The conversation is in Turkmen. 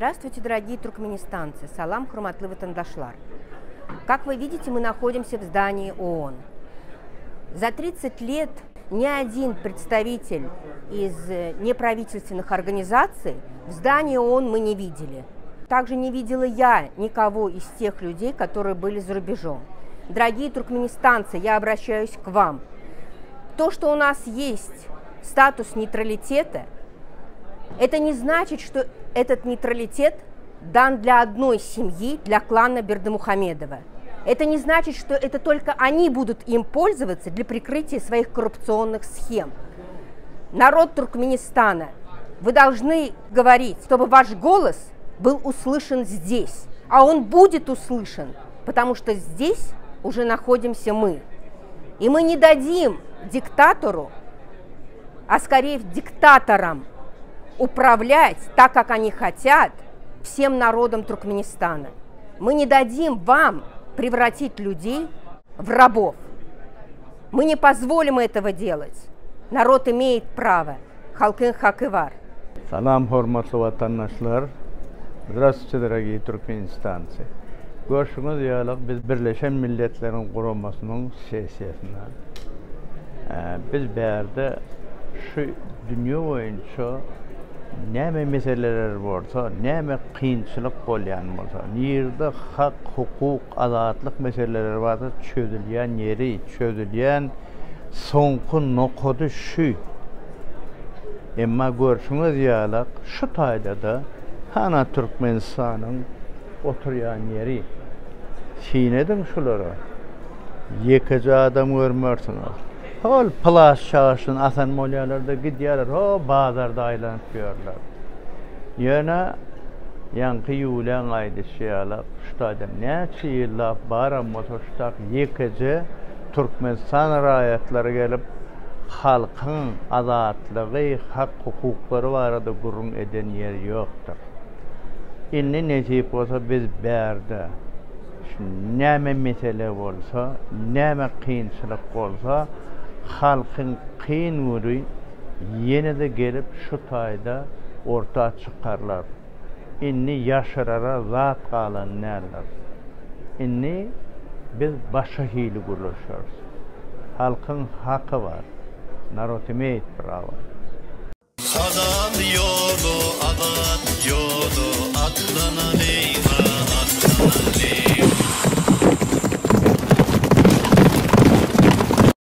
Здравствуйте, дорогие туркменистанцы! Salam, hurmatly watandaşlar! Как вы видите, мы находимся в здании ООН. За 30 лет ни один представитель из неправительственных организаций в здании ООН мы не видели. Также не видела я никого из тех людей, которые были за рубежом. Дорогие туркменистанцы, я обращаюсь к вам. То, что у нас есть статус нейтралитета, это не значит, что этот нейтралитет дан для одной семьи, для клана Бердымухамедова. Это не значит, что это только они будут им пользоваться для прикрытия своих коррупционных схем. Народ Туркменистана, вы должны говорить, чтобы ваш голос был услышан здесь. А он будет услышан, потому что здесь уже находимся мы. И мы не дадим диктатору, а скорее диктаторам управлять так, как они хотят, всем народом Туркменистана. Мы не дадим вам превратить людей в рабов. Мы не позволим этого делать. Народ имеет право. Halkyň haky bar. Salam hormatly watandaşlar. Здравствуйте, дорогие туркменистанцы. Görşüňiz ýaly biz Birleşen Milletleriň Guramasynyň sessiýasynda. Biz bärde şu dünýe boýunça näme meseleler bolsa, näme kynçylyk bolýan bolsa, nirde hak, hukuk, azatlyk meseleleri barsa çözülýän ýeri, çözülýän soňky nokady şu. Emma görşüňiz ýaly şu taýda-da hana Türkmenistanyň oturýan ýeri. Syn ediň şulara. Ýekeje adam görmersiňiz. Hol plas çagaşyny asan bolýarlar-da gidýärler, ho bazarda aýlanyp ýörler. Ýöne ýaňky Ýuliýaň aýdyşy ýaly şu taýda näçe ýyllap baram bolsa şu tak ýekeje Türkmenistan raýatlary gelip halkyň azatlygy, hak-hukuklary barada gürrüň eden ýeri ýokdur. Indi nesip bolsa biz bärde şu näme mesele bolsa, näme kynçylyk bolsa halkyň kyn güni ýene-de gelip şu taýda orta çykarlar. Indi ýaşyrara zat galan däldir. Indi biz başga hili gürleşeris. Halkyň haky bar. Narod imeýit prawa. Halal ýola, azat ýola atlanalyň-a, atlanalyň.